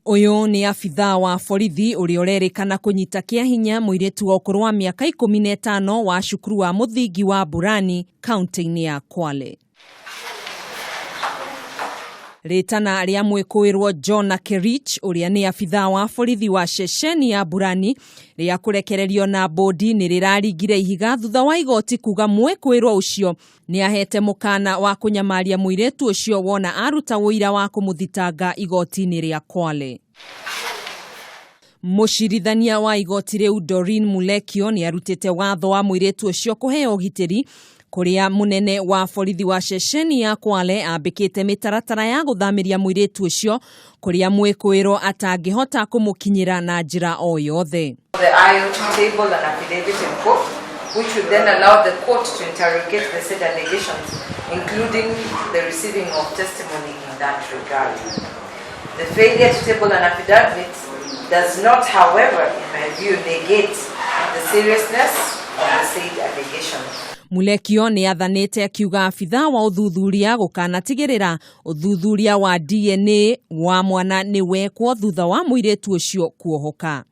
Ũyũ nĩ abithaa wa borithi ũrĩa ũrerĩkana kũnyita kĩa hinya mũirĩtu wa ũkũrũ wa mĩaka 15 wa cukuru wa mũthingi wa Burani kaunti-inĩ ya Kwale. Rĩtana rĩa mwĩkũĩrwo Jonah Kerich ũrĩa nĩ abithaa wa borithi wa ceceni ya Burani rĩa kũrekererio na bũndi nĩ rĩraringire ihiga thutha wa igoti kuga mwĩkũĩrwo ũcio nĩ ahete mũkana wa kũnyamaria mũirĩtu ũcio wona aruta ũira wa kũmũthitanga igoti-inĩ rĩa Kwale. Mũcirithania wa igoti rĩu Doreen Mulekio nĩ arutĩte watho wa mũirĩtu ũcio kũheo ũgitĩri kũrĩa mũnene wa borithi wa ceceni ya Kwale ambĩkĩte mĩtaratara ya gũthamĩria mũirĩtu ũcio kũrĩa mwĩkũĩrwo atangĩhota kũmũkinyĩra na njĩra o yothe. The IO to table an affidavit in court, which would then allow the court to interrogate the said allegations, including the receiving of testimony in that regard. The failure to table an affidavit does not, however, in my view, negate the seriousness of the said allegations. Mulekio nĩ athanĩte akiuga abithaa wa ũthuthuria gũkanatigĩrĩra ũthuthuria wa DNA wa mwana nĩ wekwo thutha wa mũirĩtu ũcio kuohoka.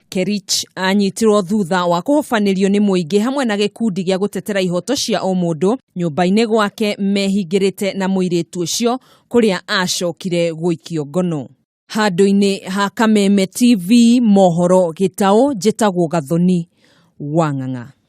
Kerich anyitirwo thutha wa kũhobanĩrio nĩ mũingĩ hamwe na gĩkundi gĩa gũtetera ihoto cia ũmũndũ nyũmba-inĩ gwake mehingĩrĩte na mũirĩtu ũcio kũrĩa acokire gũikio ngono. Handũ-inĩ ha Kameme TV mohoro gĩtaũ njĩtagwo Gathoni Wang'ang'a.